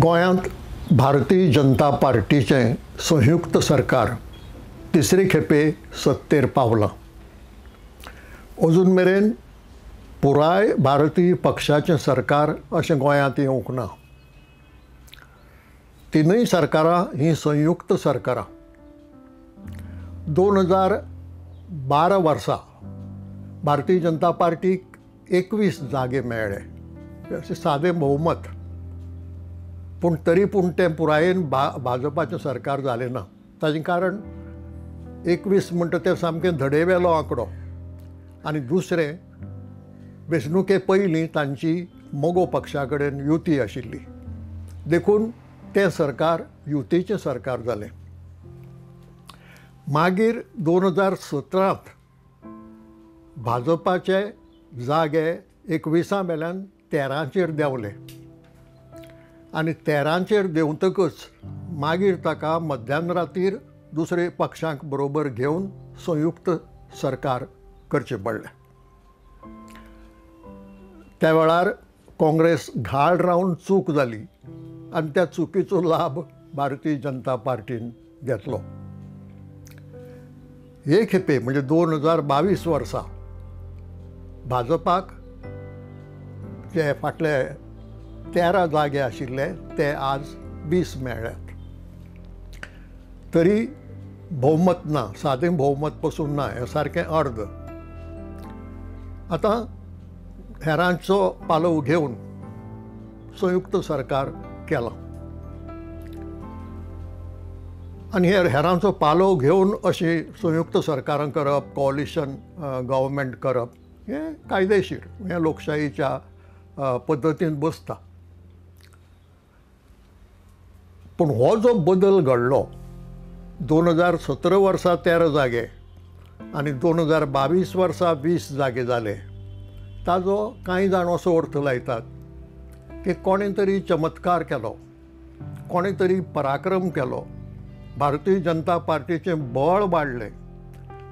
गोंयांत भारतीय जनता पार्टीचें संयुक्त सरकार तिसरे खेपे सत्तेर पावलां. अजून मेरेन पुराय भारतीय पक्षाचें सरकार अशें गोंयांत येवंक ना. तिनूय सरकारां हीं संयुक्त सरकारां. 2012 वर्सा भारतीय जनता पार्टीक 21 जागे मेळ्ळे, अशें सादें भोवमत. पूण तरी पूण तें पुरायेन भाजपाचें सरकार जालें ना. ताचें कारण 21 म्हणटा तें सामकें धडेवेलो आंकडो, आनी दुसरें वेंचणुके पयलीं तांची मगो पक्षा कडेन युती आशिल्ली, देखून तें सरकार युतीचें सरकार जालें. मागीर 2017 भाजपाचे जागे 21 वेल्यान 13चेर देंवले आनी 13चेर देंवतकच मागीर ताका मध्यान रातीर दुसरे पक्षांक बरोबर घेवन संयुक्त सरकार करचें पडलें. त्या वेळार काँग्रेस घाळ रावन चूक जाली आनी त्या चुकीचो लाभ भारतीय जनता पार्टीन घेतलो. हे खेपे म्हणजे 2022 वर्सा भाजपाक जे फाटले 13 जागे आशिल्ले ते आज 20 मेळ्ळ्यात. तरी भोवमत ना, सादें भोवमत पसून ना, हें सारकें अर्द. आतां हेरांचो पालव घेवन संयुक्त सरकार केलां आनी हे हेरांचो पालव घेवन अशी संयुक्त सरकारां करप, कोलिशन गव्हर्मेंट करप हें कायदेशीर, हें लोकशाहीच्या पद्दतीन बसता. पूण हो जो बदल घडलो 2017 वर्सा 13 जागे आनी 2022 वर्सा 20 जागे जाले, ताजो कांय जाण असो अर्थ लायतात की कोणें तरी चमत्कार केलो, कोणें तरी पराक्रम केलो, भारतीय जनता पार्टीचें बळ वाडलें,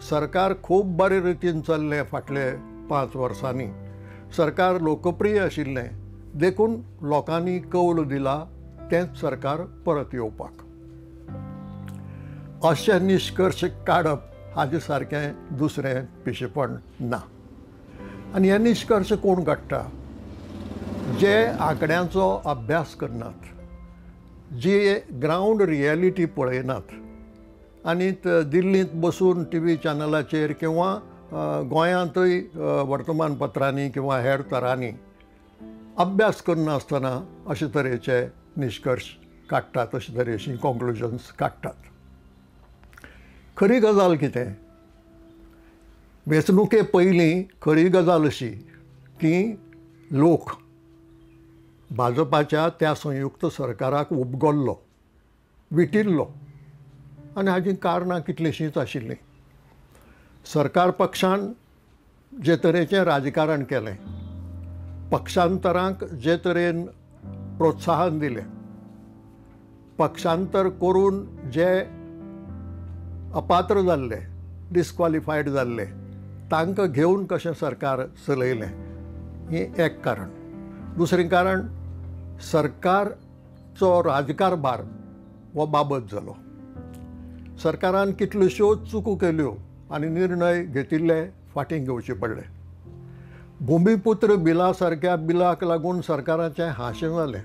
सरकार खूब बरे रितीन चल्लें फाटले 5 वर्सांनी, सरकार लोकप्रिय आशिल्लें, देखून लोकांनी कौल दिला तेंच सरकार परत येवपाक. अशें निश्कर्श काडप हाजे सारकें दुसरें पिशेपण ना. आनी हे निश्कर्श कोण काडटा? जे आंकड्यांचो अभ्यास करनात, जी ग्रावंड रियलिटी पळयनात आनी दिल्लींत बसून टी व्ही चॅनलाचेर किंवा गोंयांतूय वर्तमानपत्रांनी किंवा हेर तरांनी अभ्यास करनासतना अशे तरेचे निश्कर्श काडटात, अशे तरेची कॉन्क्लुजन्स काडटात. खरी गजाल कितें? वेंचणुके पयलीं खरी गजाल अशी की लोक भाजपाच्या त्या संयुक्त सरकाराक उबगल्लो, विटिल्लो आनी हाजीं कारणां कितलींशींच आशिल्लीं. सरकार पक्षान जे तरेचें राजकारण केलें, पक्षांतरांक जे तरेन प्रोत्साहन दिलें, पक्षांतर करून जे अपात्र जाल्ले, डिस्क्वॉलिफायड जाल्ले, तांकां घेवन कशें सरकार चलयलें, हें एक कारण. दुसरें कारण, सरकारचो राजकारभार हो बाबत जालो. सरकारान कितल्योश्यो चुको केल्यो आनी निर्णय घेतिल्ले फाटीं घेवचे पडले. भुमिपुत्र बिला सारक्या बिलाक लागून सरकाराचें हांशें जालें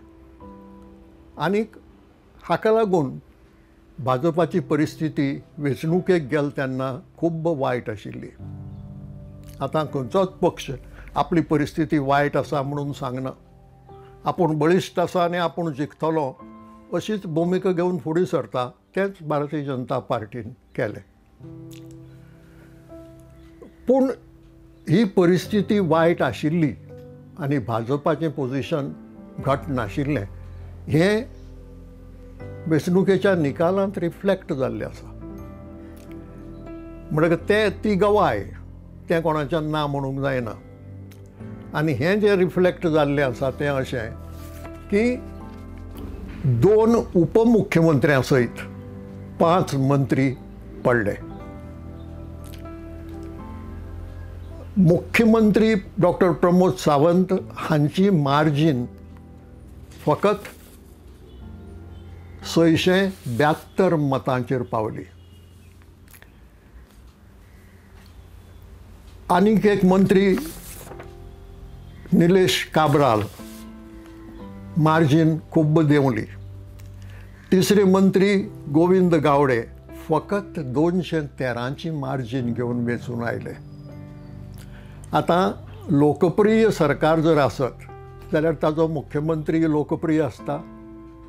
आनीक हाका लागून भाजपाची परिस्थिती वेंचणुकेक गेल तेन्ना खूब वायट आशिल्ली. आतां खंयचोच पक्ष आपली परिस्थिती वायट आसा म्हणून सांगना, आपूण बळिश्ट आसा आनी आपूण जिखतलो अशीच भुमिका घेवन फुडें सरता. तेंच भारतीय जनता पार्टीन केलें. पूण ही परिस्थिती वायट आशिल्ली आनी भाजपाचें पोजिशन घट नाशिल्लें हें वेंचणुकेच्या निकालांत रिफ्लेक्ट जाल्लें आसा. म्हणटकच तें ती गवाय, तें कोणाच्यान ना म्हणूंक जायना. आनी हें जें रिफ्लेक्ट जाल्लें आसा तें अशें की 2 उपमुख्यमंत्र्यां सयत 5 मंत्री पडले. मुख्यमंत्री डॉक्टर प्रमोद सावंत हांची मार्जीन फकत 672 मतांचेर पावली. आनीक एक मंत्री निलेश काब्राल, मार्जीन खूब देंवली. तिसरे मंत्री गोविंद गावडे फकत 213ची मार्जीन घेवन वेंचून आयले. आतां लोकप्रिय सरकार जर आसत जाल्यार ताजो मुख्यमंत्री लोकप्रिय आसता,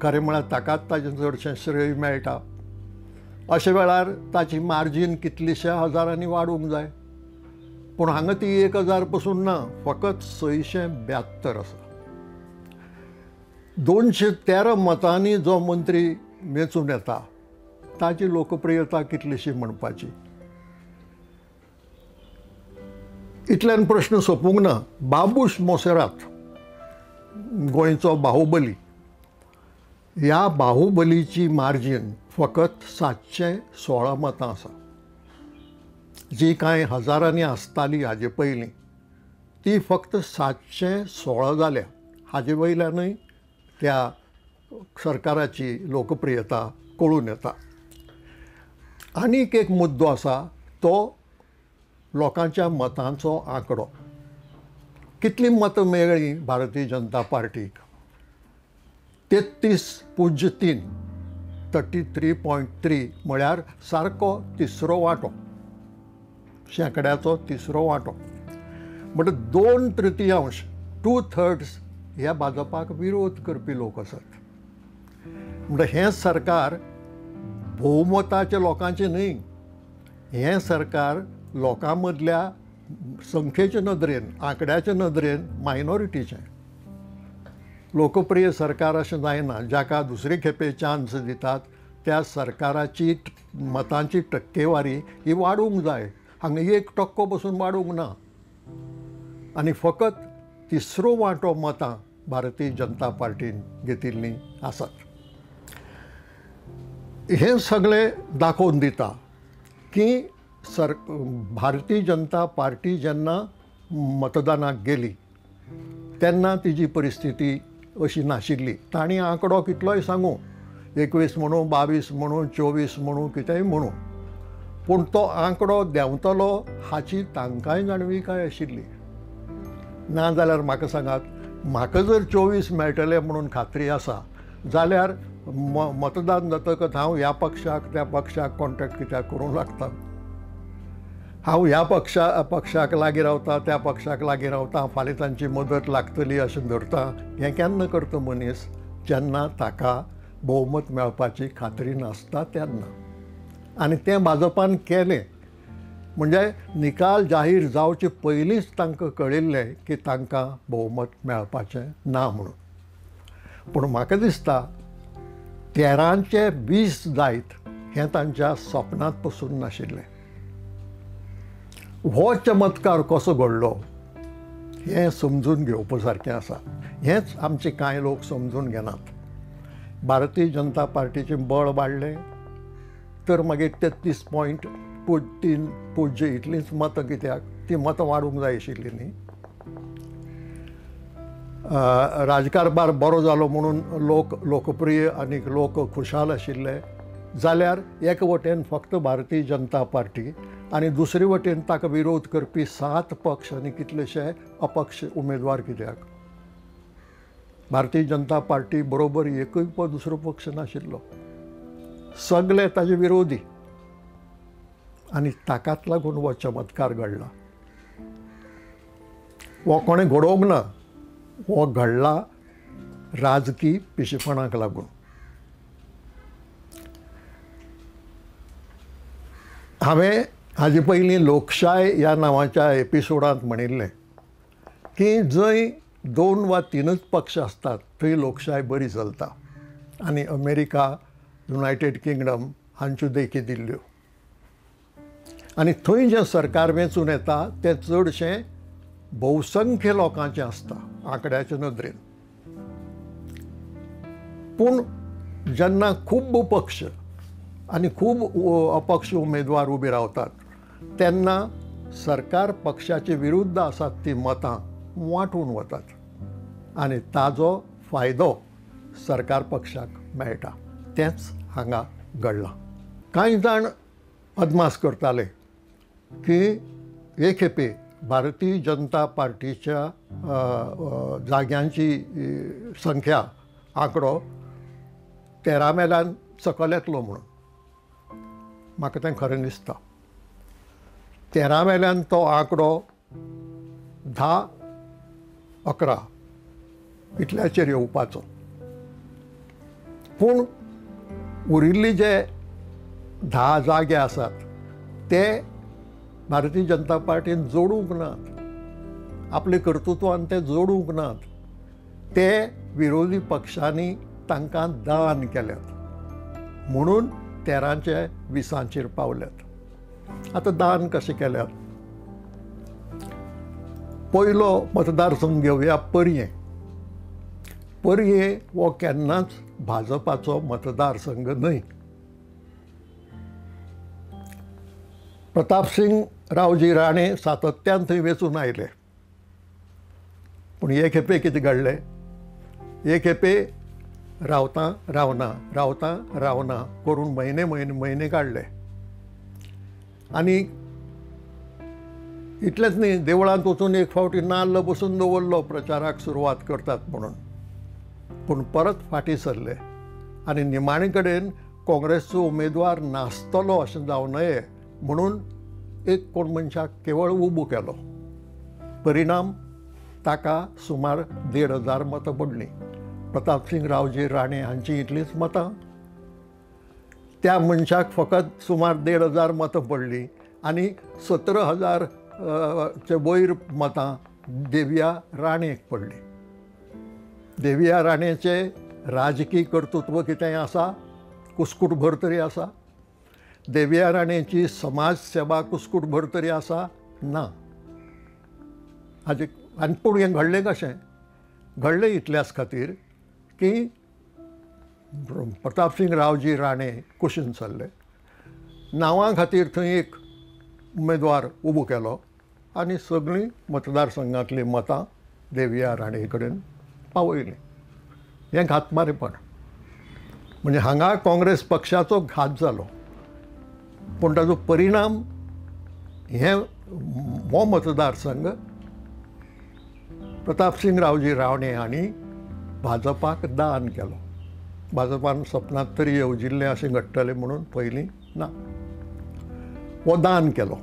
खरें म्हळ्यार ताकाच ताजें चडशें श्रेय मेळटा. अशे वेळार ताची मार्जीन कितलीश्या हजारांनी वाडूंक जाय, पूण हांगा ती 1000 पसून ना, फकत 672 आसा. 213 मतांनी जो मंत्री वेंचून येता ताची लोकप्रियता कितलीशी म्हणपाची. इतल्यान प्रश्न सोंपूंक ना. बाबूश मोसेरात, गोंयचो बाहुबली, ह्या बाहुबलीची मार्जीन फकत 716 मतां आसा, जी कांय हजारांनी आसताली हाजे पयलीं ती फक्त 716 जाल्या. हाजे वयल्यानूय त्या सरकाराची लोकप्रियता कळून येता. आनीक एक मुद्दो आसा तो लोकांच्या मतांचो आंकडो. कितलीं मतां मेळ्ळीं भारतीय जनता पार्टीक? 33.03, 33.3 म्हळ्यार सारको तिसरो वांटो, शेंकड्याचो तिसरो वांटो. म्हणटा 2/3, 2/3 ह्या भाजपाक विरोध करपी लोक आसात. म्हणटा हें सरकार भोवमताच्या लोकांचें न्हय, हें सरकार लोकां मदल्या संख्येचे नदरेन, आंकड्याचे नदरेन मायनॉरिटीचें. लोकप्रिय सरकार अशें जायना, जाका दुसरे खेपे चान्स दितात त्या सरकाराची मतांची टक्केवारी ही वाडूंक जाय. हांगा 1% पसून वाडूंक ना आनी फकत तिसरो वांटो मतां भारतीय जनता पार्टीन घेतिल्लीं आसात. हें सगळें दाखोवन दिता की भारतीय जनता पार्टी जेन्ना मतदानाक गेली तेन्ना तिजी परिस्थिती अशी नाशिल्ली. तांणी आंकडो कितलोय सांगू, 21 म्हणू, 22 म्हणू, 24 म्हणू, कितेंय म्हणू, पूण तो आंकडो देंवतलो हाची तांकांय जाणविकाय आशिल्ली. ना जाल्यार म्हाका सांगात, म्हाका जर 24 मेळटले म्हणून खात्री आसा जाल्यार मतदान जातकच हांव ह्या पक्षाक त्या पक्षाक कॉन्टेक्ट कित्याक करूंक लागता? हांव ह्या पक्षाक लागीं रावता, त्या पक्षाक लागीं रावता, फाल्यां तांची मदत लागतली अशें धरता. हें केन्ना करता मनीस? जेन्ना ताका भोवमत मेळपाची खात्री नासता तेन्ना. आनी तें भाजपान केलें. म्हणजे निकाल जाहीर जावचे पयलींच तांकां कळिल्लें की तांकां भोवमत मेळपाचें ना म्हणून. पूण म्हाका दिसता 13चे 20 जायत हें तांच्या सपनांत पसून नाशिल्लें. हो चमत्कार कसो घडलो हें समजून घेवपा सारकें आसा. हेंच आमचे कांय लोक समजून घेनात. भारतीय जनता पार्टीचें बळ वाडलें तर मागीर 33.30 इतलींच मतां कित्याक, ती मतां वाडूंक जाय आशिल्लीं न्ही. राजकारभार बरो जालो म्हणून लोक लोकप्रिय आनी लोक खुशाल आशिल्ले जाल्यार एक वटेन फक्त भारतीय जनता पार्टी आनी दुसरे वटेन ताका विरोध करपी 7 पक्ष आनी कितलेशे अपक्ष उमेदवार कित्याक? भारतीय जनता पार्टी बरोबर एकूय दुसरो पक्ष नाशिल्लो, सगळे ताजे विरोधी, आनी ताकाच लागून हो चमत्कार घडला. हो कोणें घडोवंक ना, हो घडला राजकी पिशेपणाक लागून. हांवें हाजे पयलीं लोकशाय ह्या नांवाच्या एपिसोडांत म्हणिल्लें की जंय 2 वा 3 पक्ष आसतात थंय लोकशाय बरी चलता, आनी अमेरिका, युनायटेड किंगडम हांच्यो देखी दिल्ल्यो. आनी थंय जें सरकार वेंचून येता तें चडशें भोवसंख्य लोकांचें आसता आंकड्याचे नदरेन. पूण जेन्ना खूब पक्ष आनी खूब अपक्ष उमेदवार उबे रावतात तेन्ना सरकार पक्षाचे विरुद्ध आसात ती मतां वांटून वतात आनी ताजो फायदो सरकार पक्षाक मेळटा. तेंच हांगा घडलां. कांय जाण अदमास करताले की हे खेपे भारतीय जनता पार्टीच्या जाग्यांची संख्या आंकडो 13 मेल्यान सकयल येतलो म्हणून. म्हाका तें खरें दिसता. 13 मेल्यान तो आंकडो 10-11 इतल्याचेर येवपाचो. पूण उरिल्ले जे 10 जागे आसात ते भारतीय जनता पार्टीन जोडूंक नात, आपले कर्तृत्वान ते जोडूंक नात, ते विरोधी पक्षांनी तांकां दान केल्यात म्हणून 13चे 20चेर पावल्यात. आतां दान कशें केल्यात? पयलो मतदारसंघ घेवया पर्यें. पर्यें हो केन्नाच भाजपाचो मतदारसंघ न्हय. प्रतापसिंग रावजी राणे सातत्यान थंय वेंचून आयले. पूण हे खेपे कितें घडलें? हे खेपे रावता रावना रावता रावना करून म्हयने म्हयने म्हयने काडले. आनी इतलेंच न्ही, देवळांत वचून एक फावटी नाल्ल बसून दवरलो प्रचाराक सुरवात करतात म्हणून, पूण परत फाटीं सरले आनी निमाणे कडेन काँग्रेसचो उमेदवार नासतलो अशें जावं नये म्हणून एक कोण मनशाक केवळ उबो केलो. परिणाम ताका सुमार 1500 मतां पडलीं. प्रतापसिंग रावजी राणे हांची इतलींच मतां. त्या मनशाक फकत सुमार 1500 मतां पडलीं आनी 17,000 चे वयर मतां देविया राणेक पडलीं. देविया राणेचें राजकीय कर्तृत्व कितें आसा? कुस्कूटभर तरी आसा? देविया राणेची समाज सेवा कुस्कूटभर तरी आसा? ना. हाजे आनी पूण हें घडलें कशें? घडलें इतल्याच खातीर की प्रतापसिंग रावजी राणे कुशीन सरले, नांवां खातीर थंय एक उमेदवार उबो केलो आनी सगळीं मतदारसंघांतलीं मतां देविया राणे कडेन पावयलीं. हें घातमारेपण. म्हणजे हांगा काँग्रेस पक्षाचो घात जालो, पूण ताजो परिणाम हे हो मतदारसंघ प्रतापसिंग रावजी राणे हांणी भाजपाक दान केलो. भाजपान सपनांत तरी येवजिल्लें अशें घडटलें म्हणून पयलीं ना, हो दान केलो.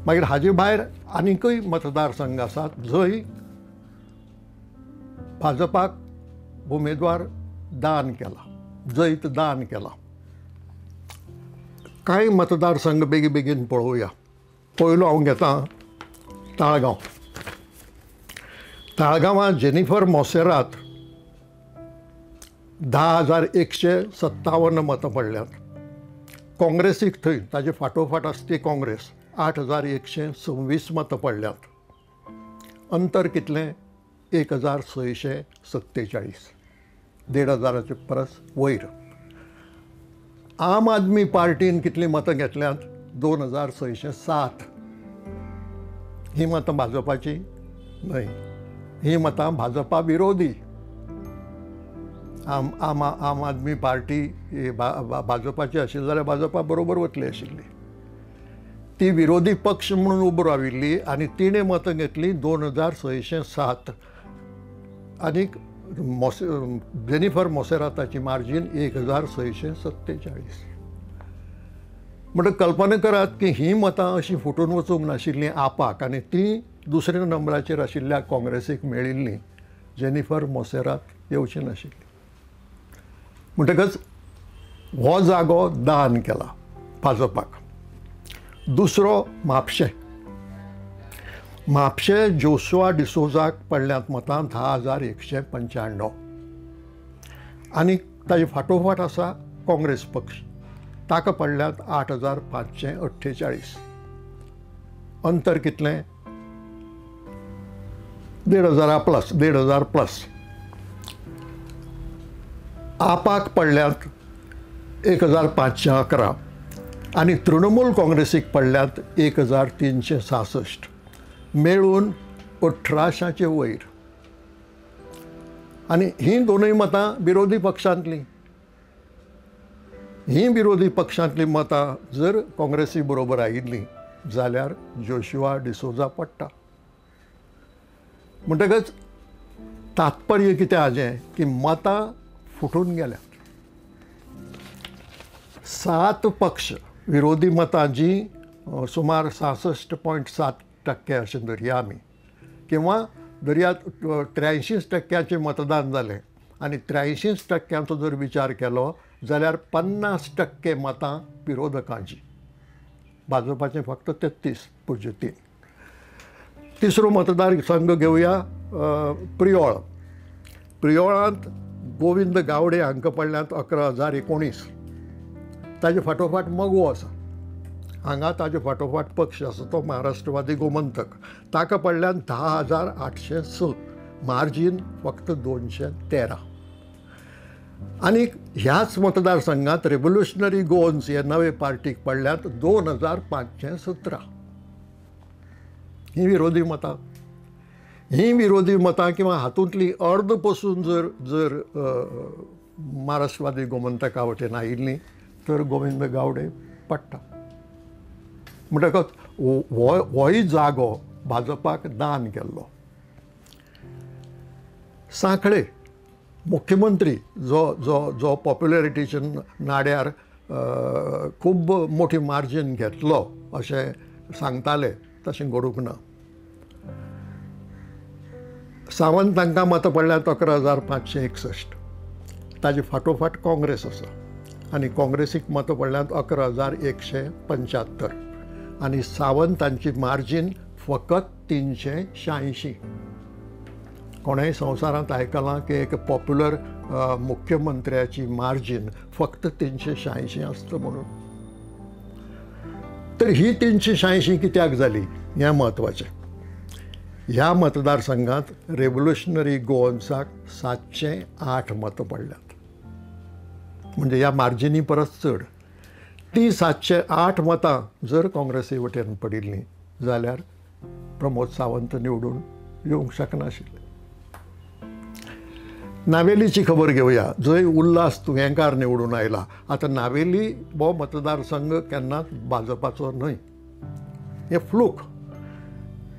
मागीर हाजे भायर आनीकय मतदारसंघ आसात जंय भाजपाक उमेदवार दान केला, जैत दान केला. कांय मतदारसंघ बेगीन बेगीन पळोवया. पयलो हांव घेता ताळगांव. ताळगांवां जेनिफर मोसेरात 10,157 मतां पडल्यात. काँग्रेसीक थंय ताजे फाटोफाट आसा ती काँग्रेस 8,126 मतां पडल्यात. अंतर कितलें? 1,647, 1,500 परस वयर. आम आदमी पार्टीन कितलीं मतां घेतल्यांत? 2,607. हीं मतां भाजपाची न्हय, हीं मतां भाजपा विरोधी. आम आम आम आदमी पार्टी भाजपाची आशिल्ली जाल्यार भाजपा बरोबर वतली आशिल्ली. ती विरोधी पक्ष म्हणून उबो राविल्ली आनी तिणें मतां घेतलीं 2,607 आनी जेनिफर मोसेराताची मार्जीन 1,647. म्हणटकच कल्पना करात की हीं मतां अशीं फुटून वचूंक नाशिल्लीं आपाक आनी तीं दुसऱ्या नंबराचेर आशिल्ल्या काँग्रेसीक मेळिल्लीं. जेनिफर मोसेरात येवची नाशिल्ली. म्हणटकच हो जागो दान केला भाजपाक. दुसरो म्हापशें. म्हापशें जोशुआ डिसोजाक पडल्यात मतां 10,195 आनी ताजे फाटोफाट आसा काँग्रेस पक्ष, ताका पडल्यात 8,548. अंतर कितलें? 1,500 प्लस, 1,500 प्लस. आपाक पडल्यात 1,511 आनी तृणमूल काँग्रेसीक पडल्यात 1,366, मेळून 1,800 वयर. आनी हीं दोनूय मतां विरोधी पक्षांतलीं. हीं विरोधी पक्षांतलीं मतां जर काँग्रेसी बरोबर आयिल्लीं जाल्यार जोशुआ डिसोजा पडटा. म्हणटकच तात्पर्य कितें हाजें की मतां फुटून गेल्यात. 7 पक्ष विरोधी मतां जीं सुमार 66.7% अशें धरया आमी, किंवा धरया 83% मतदान जालें आनी 83% जर विचार केलो जाल्यार 50% मतां विरोधकांची, भाजपाचें फक्त 33.03. तिसरो मतदार संघ घेवया प्रियोळ. प्रियोळांत गोविंद गावडे हांकां पडल्यात 11,019. ताजे फाटोफाट मगो आसा, हांगा ताजे फाटोफाट पक्ष आसा तो महाराष्ट्रवादी गोमंतक, ताका पडल्यान 10,806, मार्जीन फक्त 213. आनी ह्याच मतदारसंघात रेव्होल्युशनरी गोवन्स हे नवे पार्टीक पडल्यात 2,517. ही विरोधी मतां, ही विरोधी मतां किंवा हातूंतली अर्द पसून जर जर महाराष्ट्रवादी गोमंतका वटेन आयिल्लीं तर गोविंद गावडे पडटा. म्हणटकच होय जागो भाजपाक दान केल्लो. सांखळे मुख्यमंत्री जो जो जो पॉप्युलरिटीच्या नाड्यार खूब मोठी मार्जीन घेतलो अशें सांगताले, तशें घडूंक ना. सावंत तांकां मतां पडल्यात 11,561. ताजे फाटोफाट काँग्रेस आसा आनी काँग्रेसीक मतां पडल्यात 11,175 आनी सावंत तांची मार्जीन फकत 386. कोणेय संवसारांत आयकलां की एक पॉप्युलर मुख्यमंत्र्याची मार्जीन फक्त 386 आसता म्हणून? तर ही 386 कित्याक जाली हें म्हत्वाचें. ह्या मतदारसंघात रेव्होल्युशनरी गोवन्साक 708 मतां पडल्यात, म्हणजे ह्या मार्जिनी परस चड. ती 708 मतां जर काँग्रेसी वटेन पडिल्लीं जाल्यार प्रमोद सावंत निवडून येवंक शकनाशिल्ले. नावेलीची खबर घेवया, जंय उल्हास तुयेंकार निवडून आयला. आतां नावेली हो मतदारसंघ केन्नाच भाजपाचो न्हय, हें फ्लूक.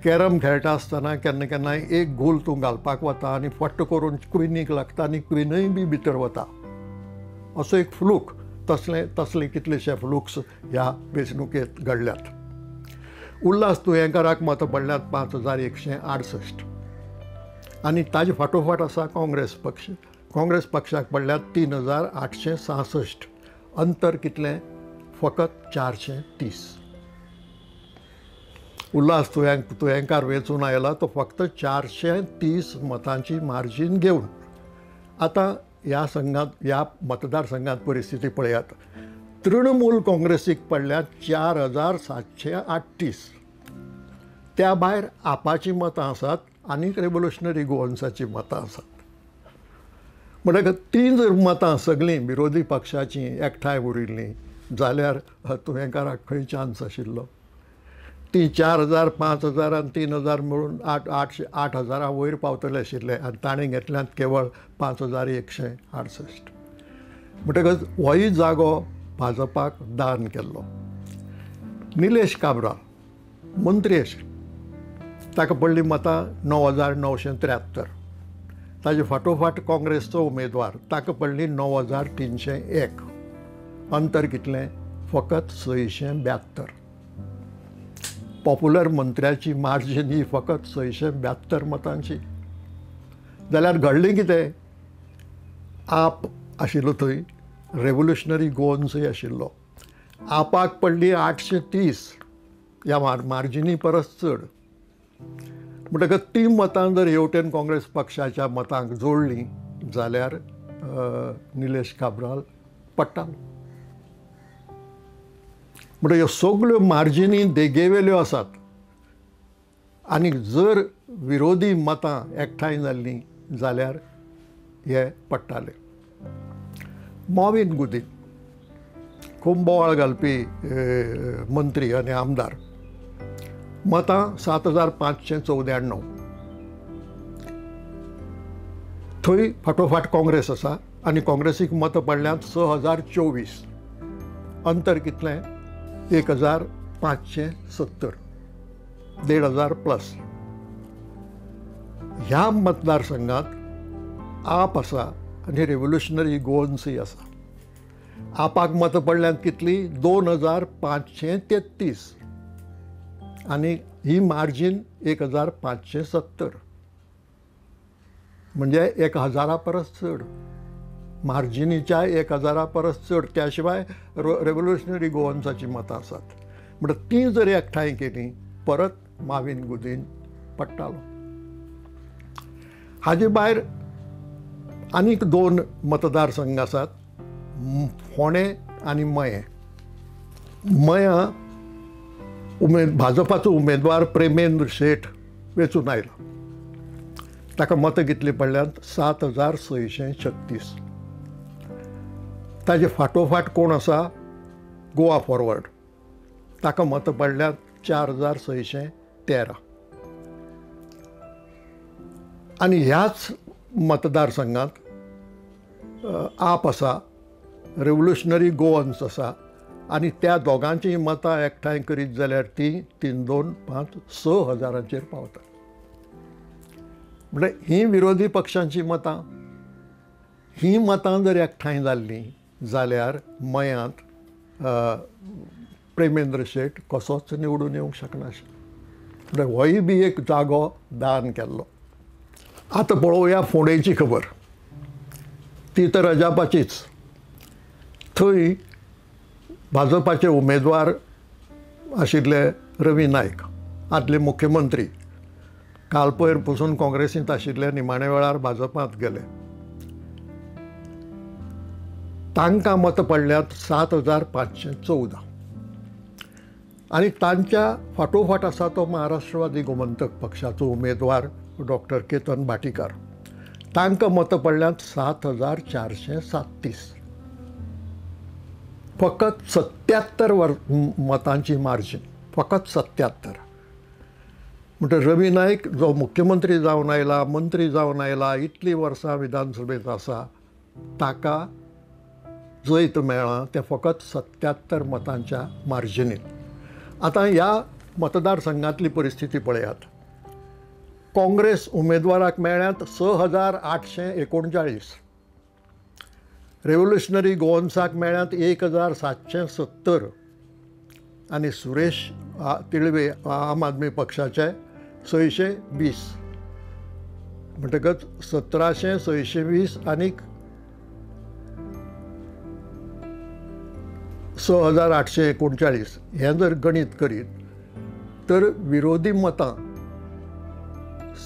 कॅरम खेळटा आसतना केन्ना केन्नाय एक गोल तूं घालपाक वता आनी फट्ट करून क्विनीक लागता आनी क्विनूय बी भितर वता, असो एक फ्लूक. तसले तसले कितलेशे फ्लुक्स ह्या वेंचणुकेंत घडल्यात. उल्हास तुयेंकाराक मतां पडल्यात 5,168 आनी ताजे फाटोफाट आसा काँग्रेस पक्ष. काँग्रेस पक्षाक पडल्यात 3,866. अंतर कितलें? फकत 430. उल्हास तुयेंकार वेंचून आयला तो फक्त 430 मतांची मार्जीन घेवन. आतां ह्या संघात, ह्या मतदारसंघात परिस्थिती पळयात. तृणमूल काँग्रेसीक पडल्यात 4,738. त्या भायर आपाचीं मतां आसात आनीक रेव्होल्युशनरी गोवन्साचीं मतां आसात. म्हणटकच तीं जर मतां सगळीं विरोधी पक्षाचीं एकठांय उरिल्लीं जाल्यार तुयेंकाराक खंय चान्स आशिल्लो? ती 4,000, 5,000 आनी 3,000 मेळून 8,000 वयर पावतले आशिल्ले आनी ताणें घेतल्यात केवळ 5,168. म्हणटकच होय जागो भाजपाक दान केल्लो. निलेश काब्राल मंत्री आशिल्लो, ताका पडलीं मतां 9,973. ताजे फाटोफाट काँग्रेसचो उमेदवार, ताका पडली 9,301. अंतर कितलें? फकत 672. पॉप्युलर मंत्र्याची मार्जीन ही फकत 672 मतांची. जाल्यार घडलें कितें? आप आशिल्लो थंय, रेव्होल्युशनरी गोवन्सय आशिल्लो. आपाक पडली 830, ह्या मार्जिनी परस चड. म्हणटकच ती मतां जर हेवटेन काँग्रेस पक्षाच्या मतांक जोडलीं जाल्यार निलेश काब्राल पडटालो. म्हणटकच ह्यो सगळ्यो मार्जिनी देगेवेल्यो आसात आनी जर विरोधी मतां एकठांय जाल्लीं जाल्यार हे पडटाले. मॉविन गुदीन खूब बोवाळ घालपी मंत्री आनी आमदार, मतां 7,594. थंय फाटोफाट काँग्रेस आसा आनी काँग्रेसीक मतां पडल्यात 6,024. अंतर कितलें? 1570, 1500 प्लस. ह्या मतदारसंघात आप आसा आनी रेव्होल्युशनरी गोवन्सूय आसा. आपाक मतां पडल्यांत कितली? 2533 आनी ही मार्जीन 1570, म्हणजे 1000 परस चड, मार्जिनीच्या 1000 परस चड. त्या शिवाय रेव्होल्युशनरी गोवन्साची मतां आसात. म्हणटा ती जर एकठांय केली परत माविन गुदीन पडटालो. हाजे भायर आनीक 2 मतदारसंघ आसात, फोंडें आनी मयें. मयां भाजपाचो उमेदवार प्रेमेंद्र शेठ वेंचून आयलो. ताका मतां कितलीं पडल्यांत? 7636. ताजे फाटोफाट कोण आसा? गोवा फॉरवर्ड. ताका मतां पडल्यांत 4613. आनी ह्याच मतदारसंघात आप आसा, रेव्होल्युशनरी गोवन्स आसा आनी त्या दोगांचीं मतां एकठांय करीत जाल्यार तीं 3, 2, 5, 6 हजारांचेर पावतात. म्हळ्यार हीं विरोधी पक्षांचीं मतां. हीं मतां जर एकठांय जाल्लीं जाल्यार मयांत प्रेमेंद्र शेठ कसोच निवडून येवंक शकनाशिल्लो. म्हळ्यार होय बी एक जागो दान केल्लो. आतां पळोवया फोंडेची खबर. ती तर अजापाचीच. थंय भाजपाचे उमेदवार आशिल्ले रवी नायक, आदले मुख्यमंत्री, काल पयर पसून काँग्रेसींत आशिल्ले, निमाणे वेळार भाजपांत गेले. तांकां मतां पडल्यात 7514 आनी तांच्या फाटोफाट आसा तो महाराष्ट्रवादी गोमंतक पक्षाचो उमेदवार डॉक्टर केतन भाटीकार. तांकां मतां पडल्यात 7437. फकत 77 मतांची मार्जीन, फकत 77. म्हणटा रवी नायक जो मुख्यमंत्री जावन आयला, मंत्री जावन आयला, इतलीं वर्सां विधानसभेंत आसा, ताका जैत मेळ्ळां तें फकत 77 मतांच्या मार्जिनीन. आतां ह्या मतदारसंघांतली परिस्थिती पळयात. काँग्रेस उमेदवाराक मेळ्ळ्यात 6839, रेव्होल्युशनरी गोवन्साक मेळ्ळ्यात 1770 आनी सुरेश तिळवे आम आदमी पक्षाचे 620. म्हणटकच 1700, 620 आनी 6839 हें जर गणीत करीत तर विरोधी मतां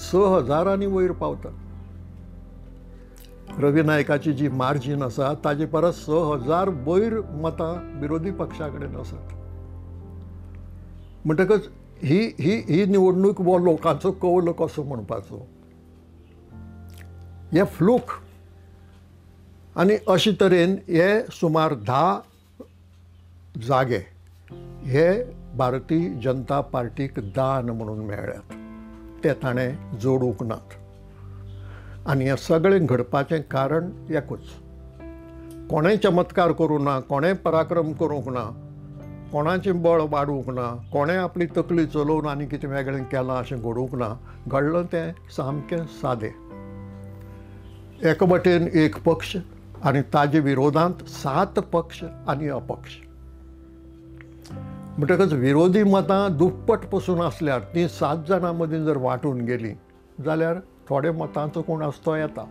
6000 वयर पावतात. रवी नायकाची जी मार्जीन आसा ताजे परस 6000 वयर मतां विरोधी पक्षा कडेन आसात. म्हणटकच ही ही ही निवडणूक वो लोकांचो कौल कसो म्हणपाचो, हे फ्लूक. आनी अशे तरेन हे सुमार 10 जागे हे भारतीय जनता पार्टीक दान म्हणून मेळ्ळ्यात, ते ताणें जोडूंक नात. आनी हें सगळें घडपाचें कारण एकूच, कोणें चमत्कार करूं ना, कोणें पराक्रम करूंक ना, कोणाचें बळ वाडूंक ना, कोणें आपली तकली चलोवन आनी कितें वेगळें केलां अशें घडूंक ना. घडलें तें सामकें सादें. एका वटेन एक पक्ष आनी ताजे विरोधांत 7 पक्ष आनी अपक्ष. म्हणटकच विरोधी मतां दुप्पट पसून आसल्यार तीं 7 जाणां मदीं जर वांटून गेलीं जाल्यार थोडे मतांचो कोण आसतो येता.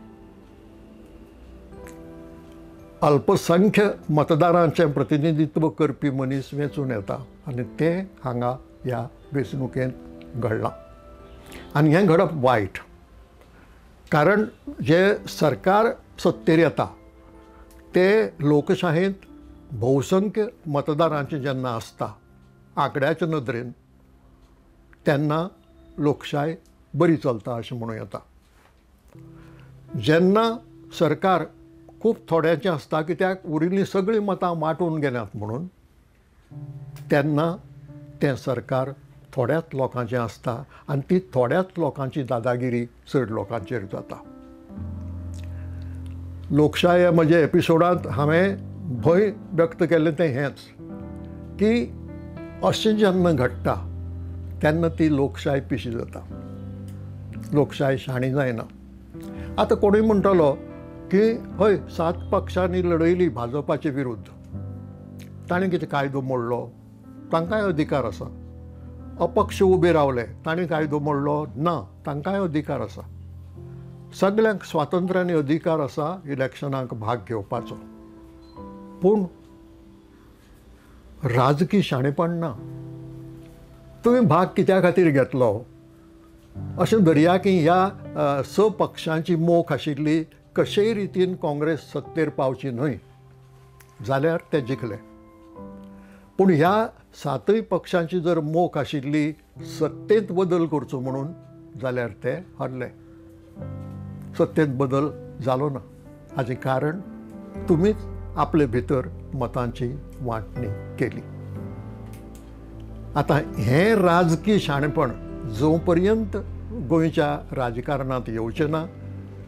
अल्पसंख्य मतदारांचें प्रतिनिधित्व करपी मनीस वेंचून येता आनी तें हांगा ह्या वेंचणुकेंत घडलां. आनी हें घडप वायट, कारण जे सरकार सत्तेर येता ते लोकशायेंत भोवसंख्य मतदारांचें जेन्ना आसता आंकड्याच्या नदरेन तेन्ना लोकशाय बरी चलता अशें म्हणूं येता. जेन्ना सरकार खूब थोड्यांचें आसता कित्याक उरिल्लीं सगळीं मतां वांटून गेल्यांत म्हणून, तेन्ना तें सरकार थोड्याच लोकांचें आसता आनी ती थोड्याच लोकांची दादागिरी चड लोकांचेर जाता. लोकशाय म्हज्या एपिसोडांत हांवें भंय व्यक्त केल्लें तें हेंच. की अशें जेन्ना घडटा तेन्ना ती लोकशाय पिशी जाता, लोकशाय शाणी जायना. आतां कोणूय म्हणटलो की हय 7 पक्षांनी लढयली भाजपाचे विरुद्ध, ताणें कितें कायदो मोडलो? तांकांय अधिकार आसा. अपक्ष उबे रावले, ताणें कायदो मोडलो ना? तांकांय अधिकार आसा. सगल्यांक स्वातंत्र्य आनी अधिकार आसा इलेक्शनाक भाग घेवपाचो, पूण राजकी शाणेपण ना. तुमी भाग कित्या खातीर घेतलो? अशें धरया की ह्या 6 पक्षांची मोख आशिल्ली कशेय रितीन काँग्रेस सत्तेर पावची न्हय, जाल्यार ते जिखले. पूण ह्या 7 पक्षांची जर मोख आशिल्ली सत्तेंत बदल करचो म्हणून, जाल्यार ते हरले. सत्तेंत बदल जालो ना. हाचें कारण तुमीच आपले भितर मतांची वांटणी केली. आतां हें राजकी शाणेपण जो पर्यंत गोंयच्या राजकारणांत येवचें ना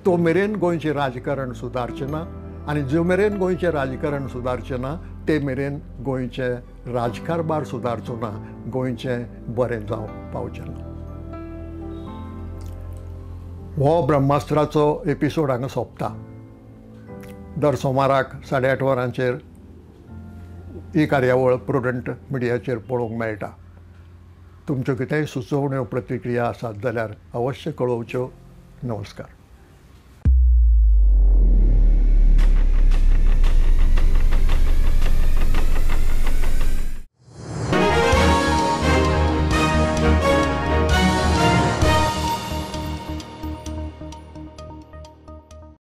तो मेरेन गोंयचें राजकारण सुदारचें ना, आनी जो मेरेन गोंयचें राजकारण सुदारचें ना ते मेरेन गोंयचें राजकारभार सुदारचो ना, गोंयचें बरें जावंक पावचें ना. हो ब्रह्मास्त्राचो एपिसोड हांगा सोंपता. दर सोमाराक 8:30 वरांचेर ही कार्यावळ प्रुडंट मिडियाचेर पळोवंक मेळटा. तुमच्यो कितेंय सुचोवण्यो प्रतिक्रिया आसात जाल्यार अवश्य कळोवच्यो. नमस्कार.